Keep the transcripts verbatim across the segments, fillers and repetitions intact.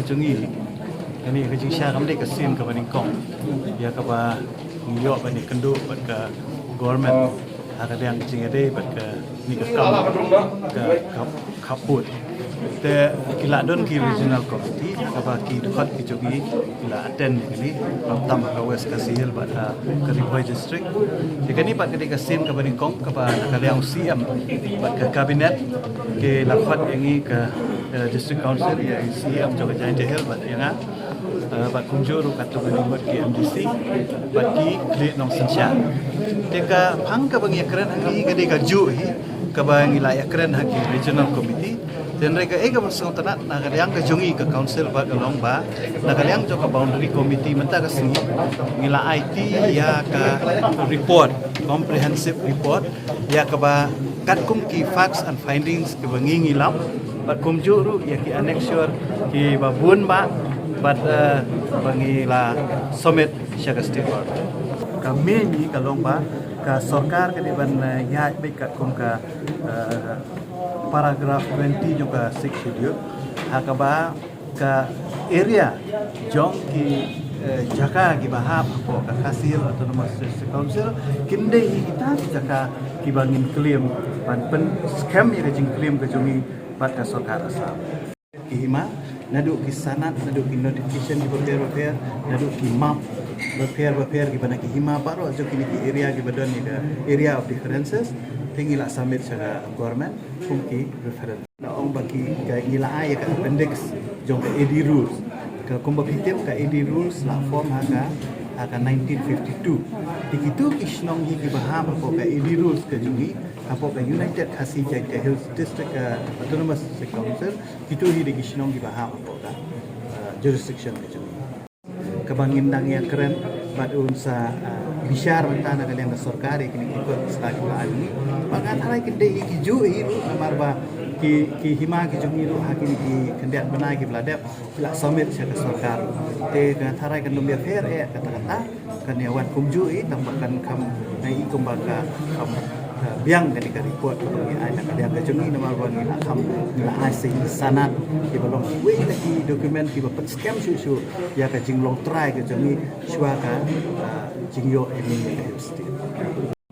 Jong ngi, kane ka jingshah kam dei ka sien kaba nyngkong ïa kaba ngi ïoh ban ïakynduh bad ka government ha ka liang ka jingïadei bad kane ka kam ka khappud. Te ki la don ki regional committee kaba ki dkhot ki jong ngi ki la attend ïa kane, khamtam ha West Khasi Hills bad ha ka Ri Bhoi district. Te kane pat ka dei ka sien kaba nyngkong kaba na ka liang u C M bad ka cabinet ki la khot ïa ngi ka, eh, District Council, ïa u C M jong ka Jaintia Hills bad ïa nga, eh, bad kumjuh ruh katto katne ngut ki M D C bad ki khlieh nongsynshar. Te ka phang kaba ngi ïakren ha ngi ka dei kajuh hi kaba ngi la ïakren ha ki regional committee. Te hynrei kaei kaba sngewtynnat na ka liang ka jong ngi ka council ba ka long ba na ka liang jong ka boundary committee mynta ka sngi ngi la aiti ïa ka report, comprehensive report, ïa kaba katkum ki facts and findings kiba ngi ngi lam bad kumjuh ruh ïa ki annexure kiba bun ba bad, eh, ba ngi la submit sha ka state government. Ka main hi ka long ba ka sorkar ka dei ban, eh, ïaid beit katkum ka, eh, paragraph twenty jong ka Sixth Schedule ha kaba ka area jong ki, eh, jaka kiba hap hapoh ka Khasi Hills Autonomous District Council kin dei hi kita ki jaka kiba ngin claim ban pynskhem ïa ka jingclaim ka jong ngi bad ka sorkar Assam. Ki hima, naduh ki sanad, naduh ki notification kiba pher bapher, naduh ki map bapher bapher kiba na ki hima baroh jong kine ki area kiba don ïa ka area of differences, te ngi la submit sha ka government kum ki reference. La ong ba ki, ka, ngi la ai ïa ka appendix jong ka A D rules. Ka kumba phi tip ka A D rules la form ha ka, ha ka nineteen fifty-two. Te kito ki shnong hi kiba hap hapoh ka A D rules ka jong ngi hapoh ka United Khasi Jaintia Hills District, ka Autonomous District Council, kito hi dei ki shnong kiba hap hapoh ka, eh, jurisdiction ka jong ngi. Kaba ngin dang ïakren bad un sa, ah, bishar mynta na ka liang ka sorkar ïa kine ki kot sla kiba ai ngi. Ba nga tharai kin dei hi kijuh hi ruh namar ba ki, ki hima ki jong ngi ruh ha kine ki khyndiat bnai kiba la dep ki la submit sha ka sorkar. Te nga tharai kan ym ïapher eh kata kata, kan ïa wan kumjuh hi tang ba kan kham ngi i kumba ka kham, ah, biang kane ka report kaba ngi ai na ka liang ka jong ngi namar ba ngi la kham, ngi la ai sa i sanad kiba long kiwei na ki document kiba pynskhem shuh shuh ïa ka jinglong trai ka jong ngi shuwa ka, ah, jingïoh ïa ngi ïa ka Hills District.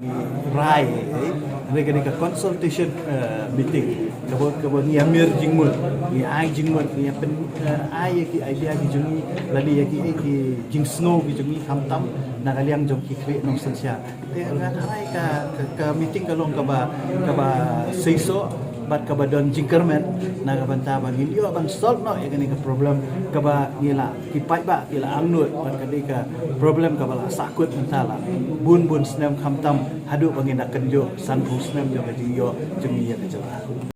Ngi rai, eh, hynrei kane ka consultation, eh, meeting kaba, kaba ngi ïa mir jingmut, ngi ai jingmut, ngi ïa pyn, eh, ai ïa ki idea ki jong ngi lane ïa ki, eh, ki jingsngew ki jong ngi khamtam na ka liang jong ki khlieh nongsynshar. Te nga tharai ka, ka, ka meeting ka long kaba, kaba seisoh bad kaba don jingkyrmen na ka bynta ba ngin ïoh ban solve noh ïa kane ka problem kaba ngi la, ki paidbah ki la angnud bad ka dei ka problem kaba la sahkut mynta la bun bun snem khamtam haduh ba ngin da kynjoh sanphew snem jong ka jingïoh jong ngi ïa ka jylla.